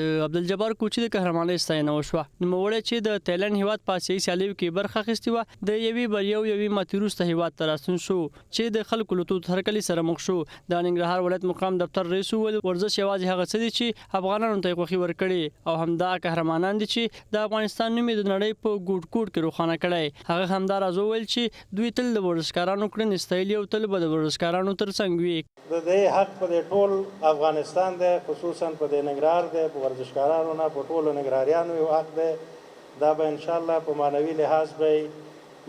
د عبدالجبار کوچي د قهرمانۍ ستاینه وشوه. نوموړی چې د تایلنډ هېواد په اسیايي سیالیو کې برخه اخیستې وه، د یوې بریا او یوې ماتې وروسته هېواد ته راستون شو چې د خلکو له تود هرکلي سره مخ شو. د ننګرهار ولایت مقام دفتر رئیس وویل، ورزش یوازې هغه څه دي چې افغانانو ته یې خوښي ورکړې او همدا قهرمانان دي چې د افغانستان نوم یې د نړۍ په ګوټ ګوټ کې روښانه کړی. هغه همداراز وویل چې دوی تل د ورزشکارانو کړنې ستایلي او تل به د ورزشکارانو ترڅنګ وي. د دې حق په دې ټول افغانستان دی خصوصا په دې ننګرهار دی په ورزشکارانو نه په ټولو ننګرهاریانو یو حق دی دا به انشاالله په معنوي لحاظ به یې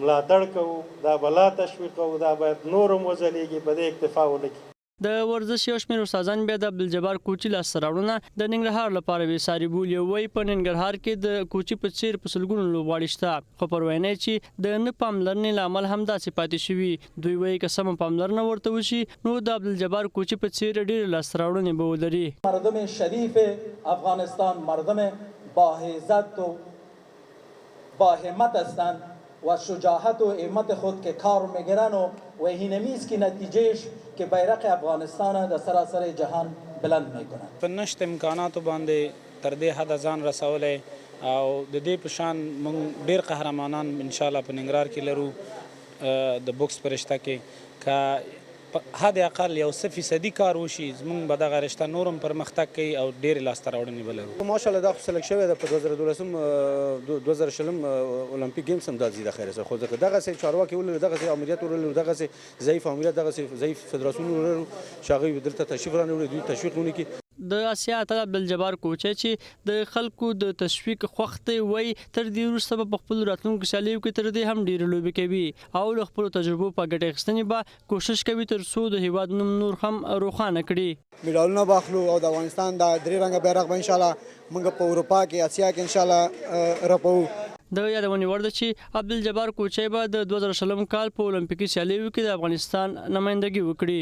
ملاتړ کوو دا به لا تشویقوو دا باید نور هم وځلیږي په دې اکتفا ونه کړي. د ورزش یو شمېر استادان بیا د عبدالجبار کوچي لاسته راوړنه د ننګرهار لپاره بې ساري بولي او وايي، په ننګرهار کې د کوچي په څېر په سلګونو لوبغاړي شته، خو پر وینا یې چې د نه پاملرنې له امله همداسې پاتې شوي. دوی وايي که سمه پاملرنه ورته وشي نو د عبدالجبار کوچي په څېر ډېرې لاسته راوړنې به ولري. مردم شریف افغانستان مردم با عزت و با همت هستند و شجاعت و همت خود که کار میگیرن و و اینمی است که نتیجهش که بیرق افغانستان در سراسر جهان بلند میکنند. په نشت امکاناتو باندې تر دې حده ځان رسولی او د دې په شان موږ ډېر قهرمانان ان شاءالله په ننګرهار کې لرو د بوکس په رشته کې که حد اقل یو څه فیصدي کار وشي زموږ به دغه رشته نور هم پرمختګ کوي او ډېرې لاسته راوړنې به لرو. ماشاءالله دا خو سلک شوی ده په 2012 2020 المپیک ګیمز هم دا ځي د خیره سره خو ځکه دغسې چارواکي ولرو دغسې آمریت ولرو دغسې ضعیف آمریت دغسې ضعیف فدراسیون ولرو چې هغوی دلته تشریف رانه وړي دوی تشویق ونه کړي. د اسیا اتل عبدالجبار کوچی چې د خلکو د تشویق خوښ دی وايي، تر دې وروسته به په خپلو راتلونکو سیالیو کې تر دې هم ډېرې لوبې کوي او له خپلو تجربو په ګټې اخیستنې به کوشش کوي تر څو د هېواد نوم نور هم روښانه کړي. مډالونه به اخلو او د افغانستان دا درې رنګه بیرغ به انشاالله موږ په اروپا کې اسیا کې انشاالله رپوو. د یادونې وړ ده چې عبدالجبار کوچی به د 2020 کال په المپیکي سیالیو کې د افغانستان نمایندګي وکړي.